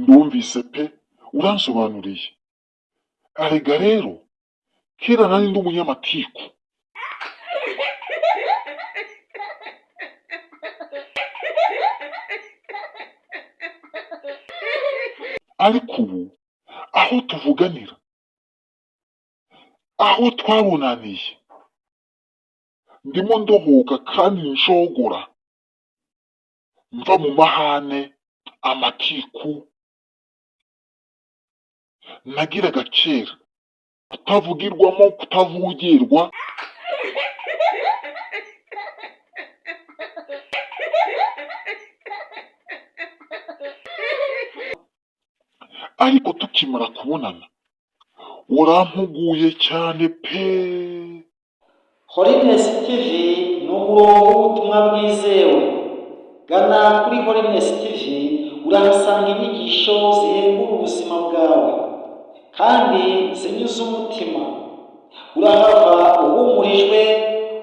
Ndumvise pe, uransobanuriye. Arega rero kera nari ndi umunyamatiku. Ariko ubu aho tuvuganira, aho twabonaniye, ndimo ndohoka kandi nshogora mva mu mahane, amatiku nagiraga kera, kutavugirwamo, kutavugirwa. Ariko tukimara kubonana warampuguye cyane pe. Holiness TV ni umurongo w'ubutumwa bwizewe. Gana kuri Holiness TV urahasanga inyigisho zihembura ubuzima bwawe kandi zinyuze umutima. Urahava uhumurijwe,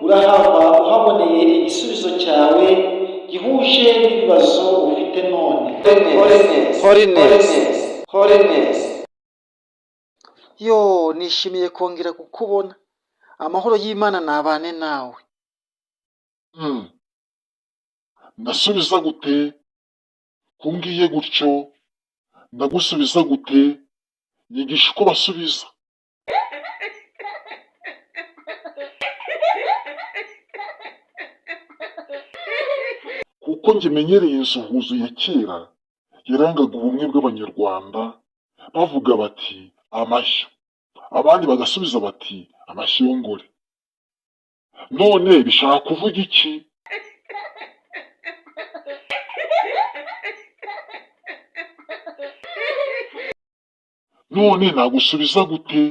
urahava uhaboneye igisubizo cyawe gihuje n'ibibazo ufite none. Holiness, Holiness, Holiness. Yo, nishimiye kongera kukubona. Amahoro y'Imana nabane nawe. Ndasubiza gute kumbwiye gutyo? Ndagusubiza gute? Nyigisha uko basubiza. Kuko njye menyereye insuhuzo ya kera yarangaga ubumwe bw'Abanyarwanda, bavuga bati amashyo, abandi bagasubiza bati amashyongore. None bishaka kuvuga iki? None nagusubiza gute?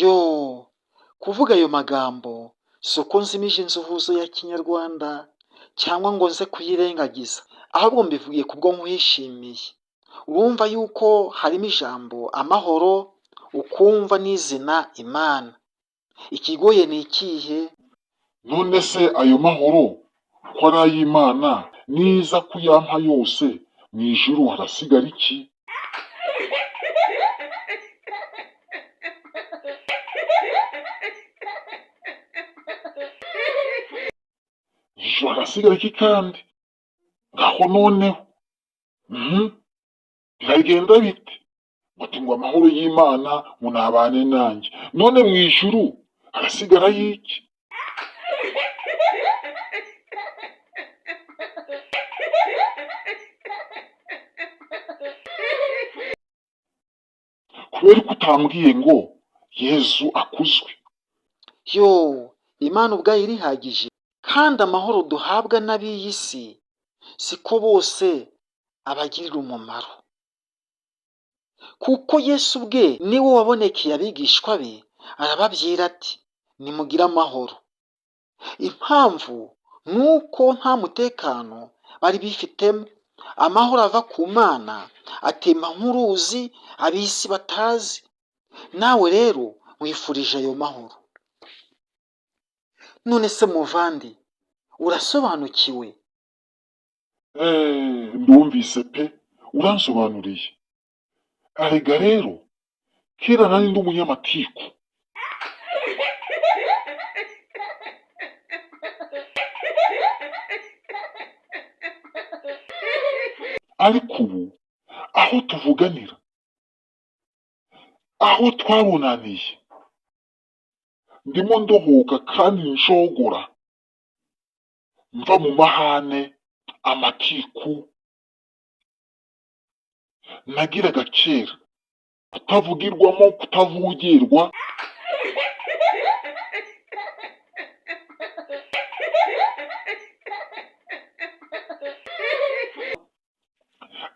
Yoo! Kuvuga ayo magambo si uko nzimije insuhuzo ya Kinyarwanda cyangwa ngo nze kuyirengagiza, ahubwo mbivugiye kubwo nkwishimiye. Urumva yuko harimo ijambo amahoro, ukumva n'izina Imana. Ikigoye ni ikihe? None se ayo mahoro ko ari ay'Imana, niza kuyampa yose, mu ijuru harasigara iki? Mu ijuru harasigara iki kandi? Ngaho noneho. Mhm. Biragenda bite? Bati ngo amahoro y'Imana ngo nabane nanjye. None mu ijuru harasigara y'iki? Kubera ko utambwiye ngo Yezu akuzwe. Yoo! Imana ubwayo irihagije kandi amahoro duhabwa n'ab'iyi si siko bose abagirira umumaro. Kuko Yesu ubwe ni we wabonekeye abigishwa be arababwira ati nimugire amahoro. Impamvu ni uko nta mutekano bari bifitemo. Amahoro ava ku Mana atemba nk'uruzi ab'isi batazi. Nawe rero nkwifurije ayo mahoro. None se muvandi urasobanukiwe? Eeh ndumvise pe uransobanuriye. Arega rero kera nari ndi umunyamatiku. Ariko ubu aho tuvuganira, aho twabonaniye, ndimo ndohoka kandi nshogora mva mu mahane, amatiku nagiraga kera, kutavugirwamo, kutavugirwa.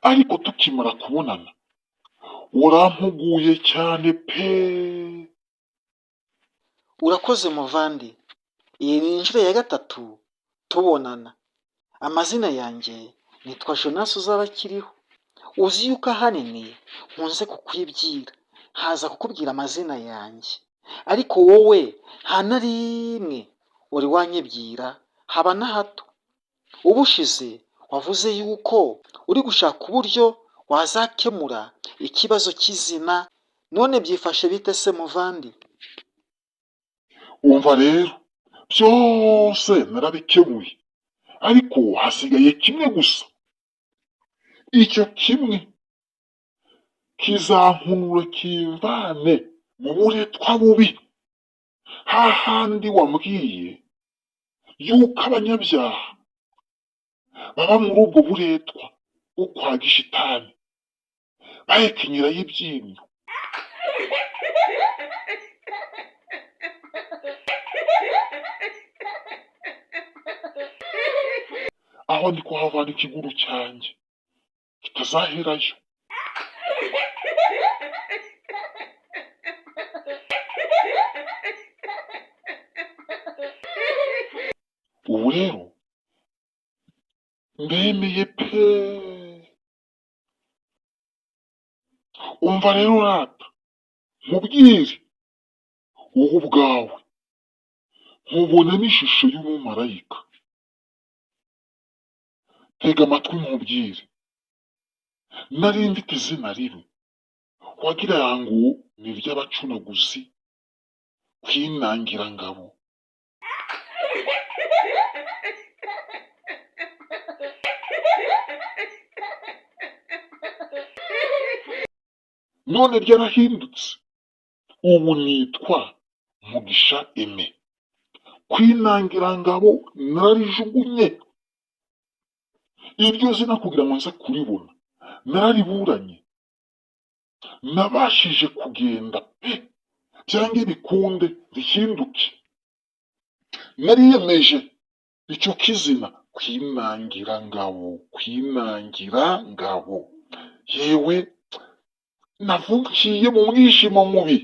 Ariko tukimara kubonana warampuguye cyane pe. Urakoze muvandi, iyi ni inshuro ya gatatu tubonana. Amazina yanjye nitwa Jonas Uzabakiriho. Uzi yuko ahanini nkunze kukwibwira, nkaza kukubwira amazina yanjye, ariko wowe nta na rimwe wari wanyibwira haba na hato. Ubushize wavuze yuko uri gushaka uburyo wazakemura ikibazo cy'izina, none byifashe bite se muvandi? Umva rero, byose narabikemuye, ariko hasigaye kimwe gusa. Icyo kimwe kizankurura kimvane mu buretwa bubi, hahandi wambwiye yuko abanyabyaha baba muri ubwo buretwa bwo kwa gishitani bahekenyerayo ibyinyo. Aho ndi kuhavana ikiguru cyanjye kitazaherayo. Ubu rero ndemeye pe. Umva rero rata, nkubwire wowe ubwawe, nkubonamo ishusho y'umumarayika. Tega amatwi nkubwire, nari mfite izina ribi, wagira ngo ni iry'abacunaguzi, kwinangirangabo. None ryarahindutse, ubu nitwa Mugisha Aime. Kwinangirangabo nararijugunye, iryo zina kugira ngo nze kuribona narariburanye, nabashije kugenda pe, byange bikunde rihinduke. Nariyemeje icyo kizina kwinangirangabo, kwinangirangabo. Yewe navukiye mu mwijima mubi,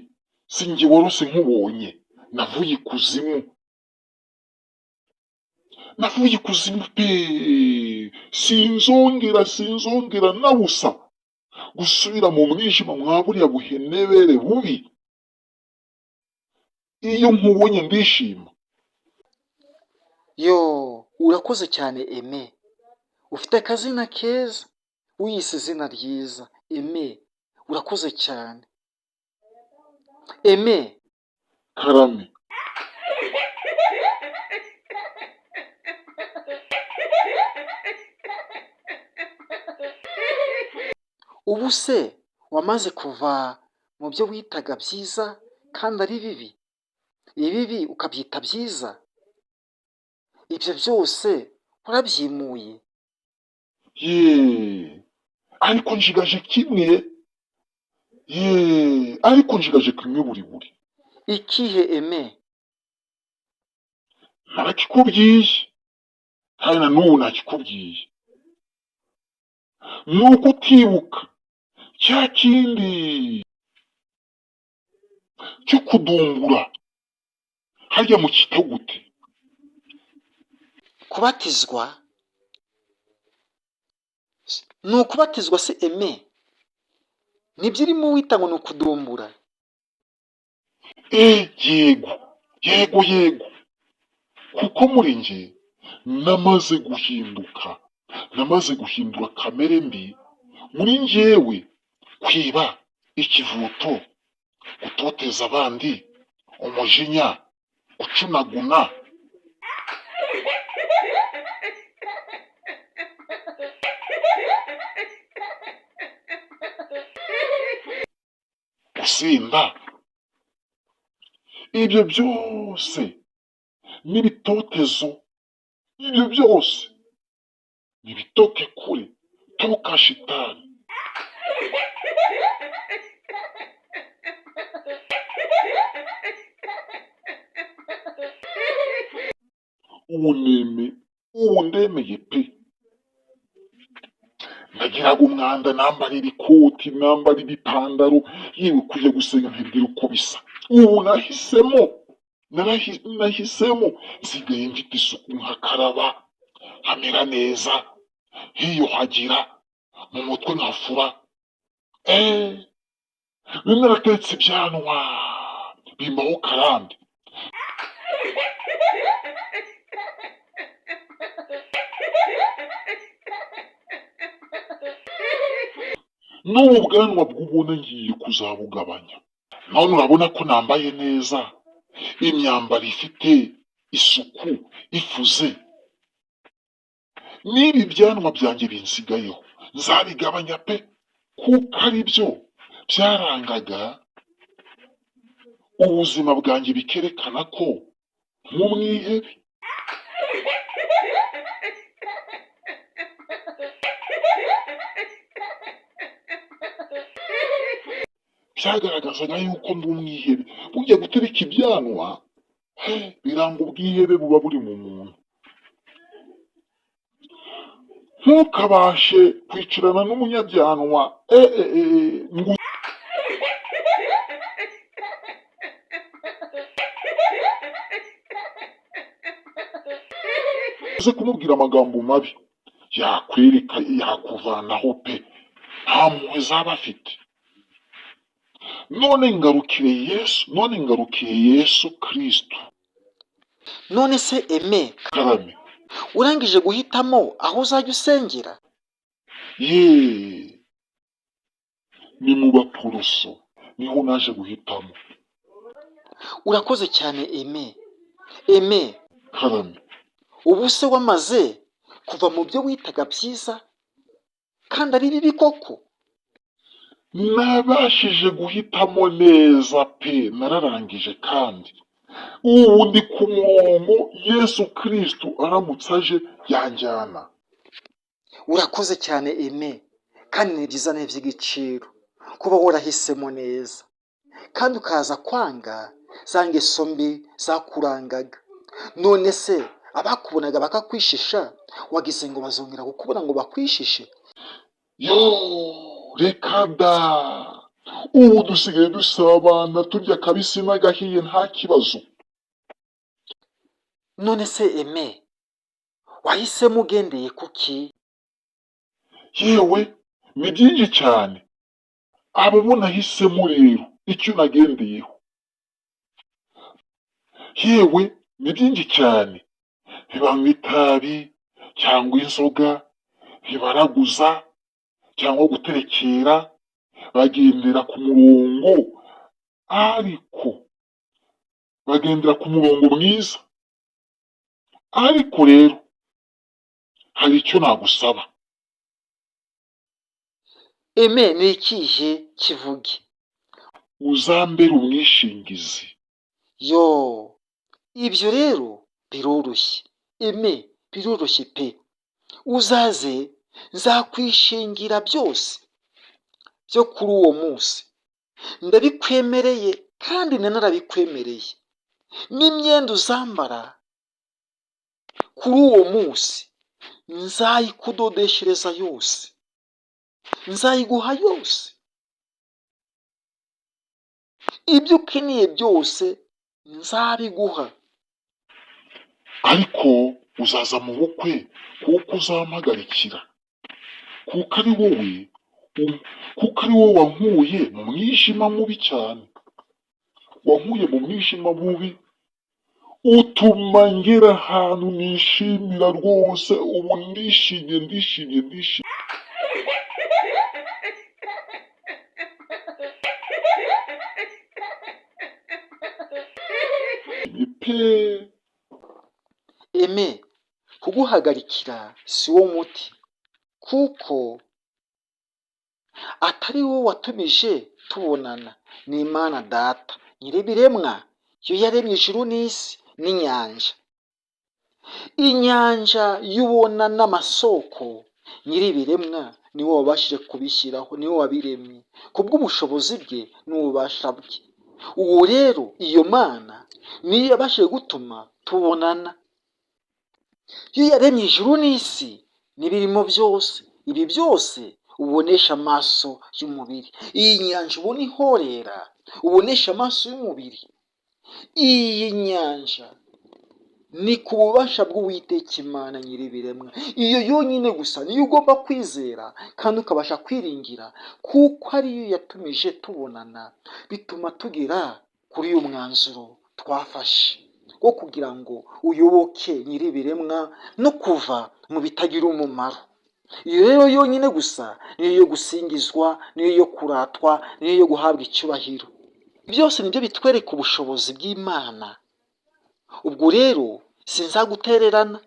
sinjye warose nkubonye, navuye ikuzimu, navuye ikuzimu pe, sinzongera, sinzongera na busa gusubira mu mwijima mwa buriya buhenebere bubi. Iyo nkubonye ndishima. Yo, urakoze cyane Aime, ufite akazina keza, wiyise izina ryiza Aime, urakoze cyane Aime. Karame. Ubu se wamaze kuva mu byo witaga byiza kandi ari bibi, ibibi ukabyita byiza, ibyo byose warabyimuye. Ye, ariko nshigaje kimwe, ye, ariko nshigaje kimwe buri buri. Ikihe Aime? Narakikubwiye kandi na n'ubu nakikubwiye, ni uko utibuka cya kindi cyo kudumbura harya mu kita gute? Kubatizwa? Ni ukubatizwa se Aime? Nibyo urimo wita ngo ni ukudumbura? Yego yego yego, kuko muri njye namaze guhinduka, namaze guhindura kamere mbi muri njyewe, kwiba, ikivuto, gutoteza abandi, umujinya, gucunaguna. Gusinda, ibyo byose n'ibitotezo, ibyo byose nibitoke kure, toka shitani. Ubu neme, ubu ndemeye pe. Nagiraga umwanda, nambara ibikoti, nambara ibipantaro, yewe kujya gusenga nkibwira uko bisa. Ubu nahisemo, nahisemo, nsigaye mfite isuku, nkakaraba, nkamera neza, nkiyuhagira, mu mutwe nkafura. Nari naratetse ibyanwa bimbaho karande. N'ubu bwanwa bw'ubona ngiye kuzabugabanya. None urabona ko nambaye neza, imyambaro ifite isuku, ifuze. N'ibi byanwa byanjye binsigayeho nzabigabanya pe, kuko ari byo byarangaga ubuzima bwanjye, bikerekana ko nk'umwihebe. Byagaragazaga yuko ndi umwihebe. Burya gutereka ibyanwa biranga ubwihebe buba buri mu muntu. Ntukabashe kwicarana n'umunyabyanwa ngo uze kumubwira amagambo mabi, yakwereka yakuvanaho pe, nta mpuhwe zaba afite. None ngarukire Yesu, none ngarukiye Yesu Kristo. None se Aime, Karame. urangije guhitamo aho uzajya usengera? Ye, ni mu Baporoso niho naje guhitamo. Urakoze cyane Aime. Aime, Karame. ubu se wamaze kuva mu byo witaga byiza kandi ari bibi koko? Nabashije guhitamo neza pe, nararangije kandi ubu ndi ku murongo. Yesu Kristo aramutse aje yanjyana. Urakoze cyane Aime, kandi ni byiza, ni iby'igiciro kuba warahisemo neza kandi ukaza kwanga za ngeso mbi zakurangaga. None se abakubonaga bakakwishisha, wagize ngo bazongera kukubona ngo bakwishishe? Yo, reka da, ubu dusigaye dusabana, turya akabisi n'agahiye nta kibazo. None se Aime, wahisemo ugendeye kuki? Yewe, ni byinshi cyane. Abo bo nahisemo rero, icyo nagendeyeho, yewe ni byinshi cyane. Ntibanywa itabi cyangwa inzoga, ntibaraguza cyangwa guterekera, bagendera ku murongo, ariko bagendera ku murongo mwiza. Ariko rero hari icyo nagusaba. Aime, ni ikihe? Kivuge. Uzambere umwishingizi. Yo, ibyo rero biroroshye Aime, biroroshye pe. Uzaze nzakwishingira byose byo kuri uwo munsi, ndabikwemereye kandi nanarabikwemereye. N'imyenda uzambara kuri uwo munsi nzayikudodeshereza yose, nzayiguha yose. Ibyo ukeneye byose nzabiguha. Ariko uzaza mu bukwe kuko uzampagarikira, kuko ari wowe kuko ari wowe wankuye mu mwijima mubi cyane, wankuye mu mwijima mubi utuma ngera ahantu nishimira rwose. Ubu ndishimye, ndishimye, ndishimye pe. Aime, kuguhagarikira si wo muti, kuko atari wowe watumije tubonana, ni Imana Data nyir'ibiremwa, yo yaremye ijuru n'isi n'inyanja. Inyanja y'ubona n'amasoko, nyir'ibiremwa niwe wabashije kubishyiraho, niwe wabiremye kubw'ubushobozi bwe n'ububasha bwe. Uwo rero, iyo Mana niyo yabashije gutuma tubonana. Yo yaremye ijuru n'isi n'ibirimo byose, ibi byose ubonesha amaso y'umubiri. Iyi nyanja ubona ihorera, ubonesha amaso y'umubiri, iyi nyanja ni ku bubasha bw'Uwiteka Imana nyir'ibiremwa. Iyo yonyine gusa niyo ugomba kwizera kandi ukabasha kwiringira, kuko ariyo yatumije tubonana, bituma tugera kuri uyu mwanzuro twafashe wo kugira ngo uyoboke nyir'ibiremwa no kuva mu bitagira umumaro. Iyo rero yonyine gusa niyo yo gusingizwa, niyo yo kuratwa, niyo yo guhabwa icyubahiro. Byose nibyo bitwereka ubushobozi bw'Imana. Ubwo rero sinzagutererana,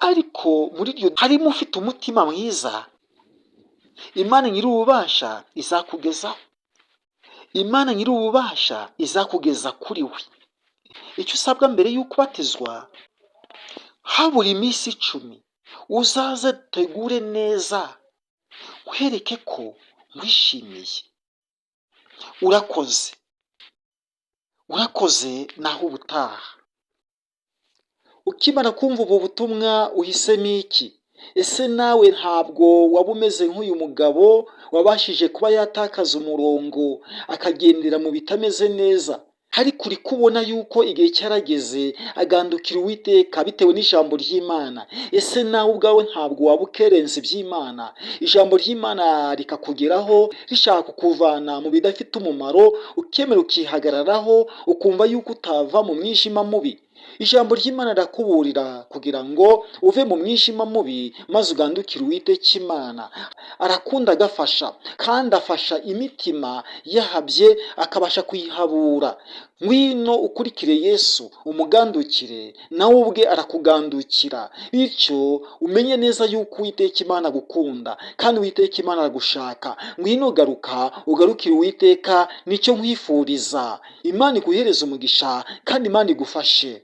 ariko muri iryo harimo ufite umutima mwiza, Imana nyir'ububasha izakugezaho. Imana nyir'ububasha izakugeza kuri we. Icyo usabwa mbere y'uko ubatizwa, habura iminsi 10, uzaze dutegure neza, nkwereke ko nkwishimiye. Urakoze, urakoze, naho ubutaha. Ukimara kumva ubu butumwa uhisemo iki? Ese nawe ntabwo waba umeze nk'uyu mugabo wabashije kuba yatakaza umurongo akagendera mu bitameze neza, ariko uri kubona yuko igihe cyarageze agandukira Uwiteka bitewe n'ijambo ry'Imana? Ese nawe ubwawe ntabwo waba ukerenza iby'Imana, ijambo ry'Imana rikakugeraho rishaka kukuvana mu bidafite umumaro, ukemera ukihagararaho, ukumva yuko utava mu mwijima mubi? Ijambo ry'Imana rirakuburira kugira ngo uve mu mwijima mubi maze ugandukire Uwiteka Imana. Arakunda agafasha, kandi afasha imitima yahabye akabasha kuyihabura. Ngwino ukurikire Yesu, umugandukire, nawe ubwe arakugandukira. Bityo umenye neza yuko Uwiteka Imana agukunda kandi Uwiteka Imana aragushaka. Ngwino garuka ugarukire Uwiteka, nicyo nkwifuriza. Imana iguhereze umugisha kandi Imana igufashe.